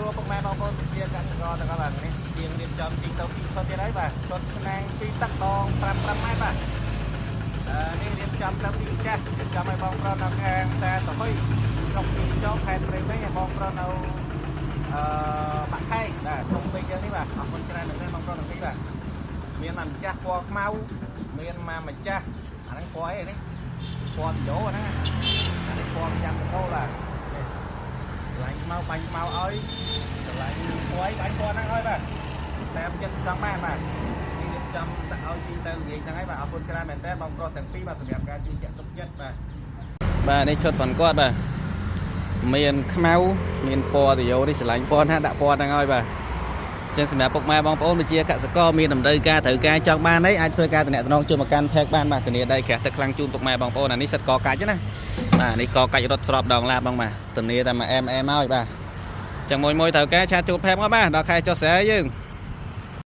សួរពុកម៉ែបងប្អូនប្រជាកសិករទាំងអស់បាទនេះជាងរៀបចំជីងទៅពីឈុតទៀតហើយបាទឈុតឆ្នាំងពីទឹកដង5 5ម៉ែត្របាទអឺនេះរៀបចំទៅពីម្ចាស់រៀបចំឲ្យបងប្រុសនៅខាងផ្សារតហ៊ុយស្រុកពីចុងខេត្តព្រៃវែងឲ្យបងប្រុសនៅអឺបាក់ខែងបាទក្នុងពេញយើងនេះបាទអរគុណច្រើនមែនទែនបងប្រុសទាំងពីរបាទមានមកម្ចាស់ពណ៌ខ្មៅមានមកម្ចាស់អាហ្នឹងពណ៌អីនេះពណ៌តយោហ្នឹងអានេះពណ៌ចាំតោបាទ ស្រឡាញ់ខ្មៅបាញ់ខ្មៅឲ្យស្រឡាញ់ពណ៌បាញ់ពណ៌ហ្នឹងឲ្យបាទតាមចិត្តចង់បានបាទនេះរៀបចំដាក់ឲ្យជីទៅល្ងាចហ្នឹងហើយបាទអរគុណច្រើនមែនតើបងប្រុសទាំងពីរបាទសម្រាប់ការជួយចាក់ទុកចិត្តបាទបាទនេះឈុតប៉ុនគាត់បាទមានខ្មៅមានពណ៌តយោនេះស្រឡាញ់ពណ៌ណាដាក់ពណ៌ហ្នឹងឲ្យបាទចឹងសម្រាប់ពុកម៉ែបងប្អូនវិជាកសិករមានតម្រូវការត្រូវការចង់បានអីអាចធ្វើការតំណតំណងជួយមកកាន់ផែកបានបាទធានាដីក្រាស់ទឹកខ្លាំងជូនពុកម៉ែបងប្អូនអានេះសិតកកាច់ណា បាទនេះកកាច់រត់ស្របដងឡាបបងបាទធានាតែមកអែមអែមហើយបាទចឹងមួយមួយត្រូវការ chat ជួបផែមកបាទដល់ខែចុះស្រែយើង។